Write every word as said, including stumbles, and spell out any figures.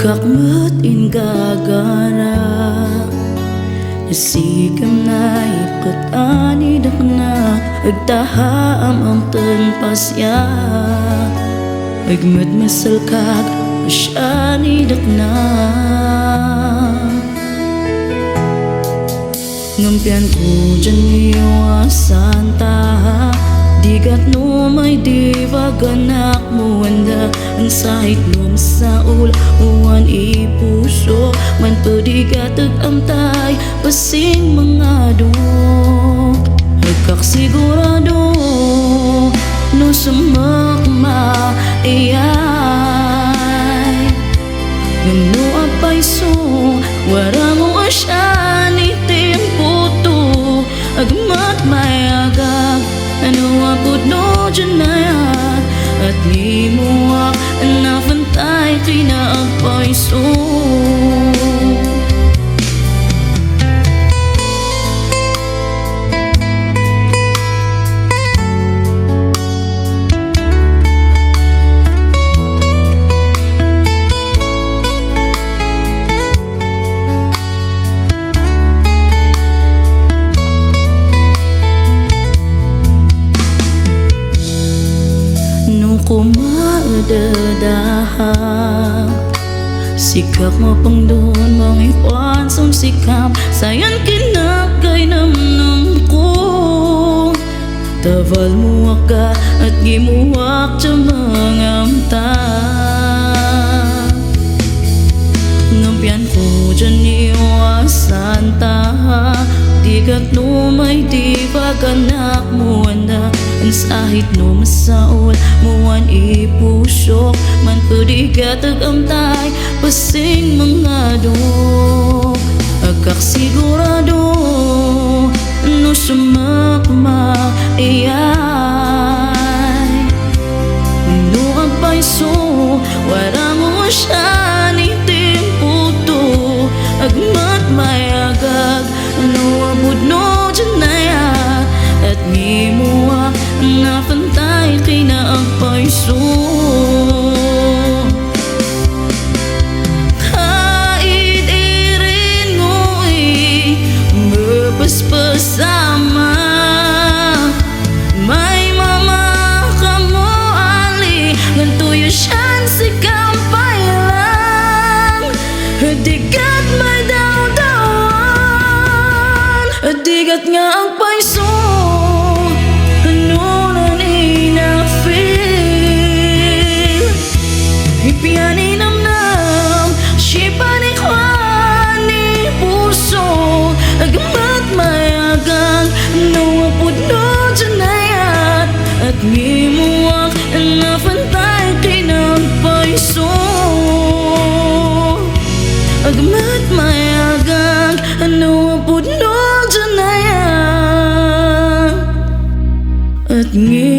Kakmet ingagana, nasikam na ipkat anidakna, agtahaam amten pasiak, agmet masalkak, asyanidakna. Ngem pianko diay a santa, digat no maidiwag anak mo anda, ansahit no masaul mo wan ipuso, man pedigat ag amtay, pasing mangado. Agkak sigurado, no sumak maiyay. Ngem no agpayso, warango a sian iti imputo, agmat mayagak, no apudno diay nayat, at ngimuak, napantay ken agpayso. No kumadadaha, sikak mapangdon mangikuan son sikam, sayan kinakay namnamko. Tabalmoak at ngimuak ti mangamta. Ngem pianko diay a santa, digat no maidiwag anak mo anda, ansahit no masaul mo wan ipusok, man pedigat ag amtay, pasing mangado. Agkak sigurado, no sumak maiyay. No agpayso, warango a sian iti imputo, agmat mayagak, no apudno diay nayat, at ngimuak, napantay ken agpayso. Kaid irin ngoy, mapaspasamak. Maimamakam ali, ngem toy a sian sikam pay lang. Digat maidawdawan, digat nga agpayso, no nani na-feel. Ipian inamnam, sipanik wan ni puso, agmat mayagak, no apudno diay nayat, at ngimuak, napantay ken agpayso. Agmat mayagak, no apudno diay nayat, at ngi-